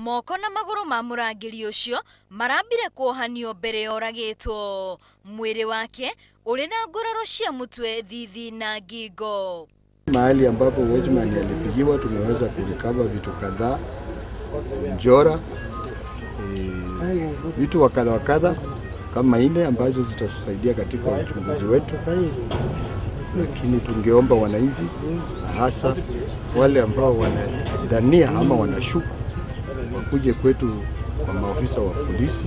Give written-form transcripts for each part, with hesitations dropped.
Moko na magũrũ ma mũrangĩri ũcio marambire kuohanio mbere ya oragĩtwo. Mwĩrĩ wake ũrĩ na nguraro cia mũtwe, thithi na ngingo. Mahali ambapo watchman alipigiwa tumeweza kurecover vitu kadhaa, njora, vitu wa kadha wa kadha kama nne ambazo zitatusaidia katika uchunguzi wetu, lakini tungeomba wananchi hasa wale ambao wanadhania ama wanashuku wakuje kwetu kwa maofisa wa polisi.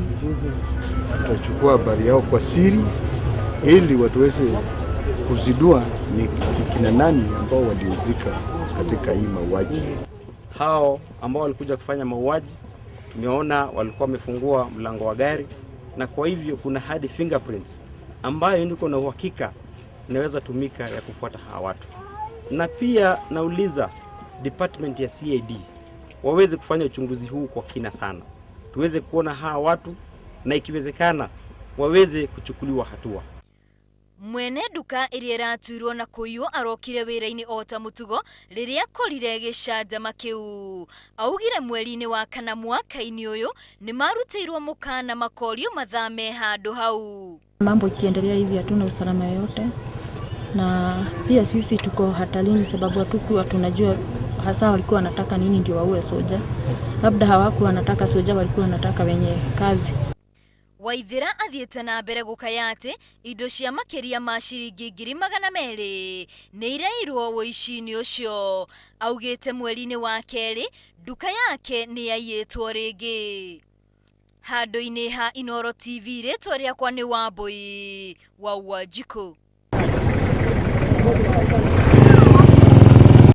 Tutachukua habari yao kwa siri ili watuweze kuzidua ni kina nani ambao walihusika katika hii mauaji. Hao ambao walikuja kufanya mauaji tumeona walikuwa wamefungua mlango wa gari, na kwa hivyo kuna hadi fingerprints ambayo niko na uhakika inaweza tumika ya kufuata hawa watu. Na pia nauliza department ya CID waweze kufanya uchunguzi huu kwa kina sana, tuweze kuona hawa watu na ikiwezekana waweze kuchukuliwa hatua. Mwene nduka ĩrĩa ĩratuirwo na kũiywo arokire wĩra-inĩ o ta mũtugo rĩrĩa akorire gĩcanjama kĩu. Augire mweri-inĩ wa kana mwaka-inĩ ũyũ nĩ marutĩirwo mũkana makorio mathame handũ hau. Mambo ikiendelea hivi hatuna usalama yoyote, na pia sisi tuko hatarini sababu hatukuwa tunajua hasa walikuwa wanataka nini ndio waue soja. Labda hawakuwa wanataka soja, walikuwa wanataka wenye kazi. Waithira athiĩte na mbere gũkaya atĩ indo cia makĩria ma ciringi 200,000 nĩ ireirwo ũici-inĩ ũcio. Augĩte mweri-inĩ wa kerĩ nduka yake nĩ yaiyĩtwo rĩngĩ. Handũ-inĩ ha Inooro TV, rĩtwa rĩakwa nĩ Wambui wa Wanjikũ.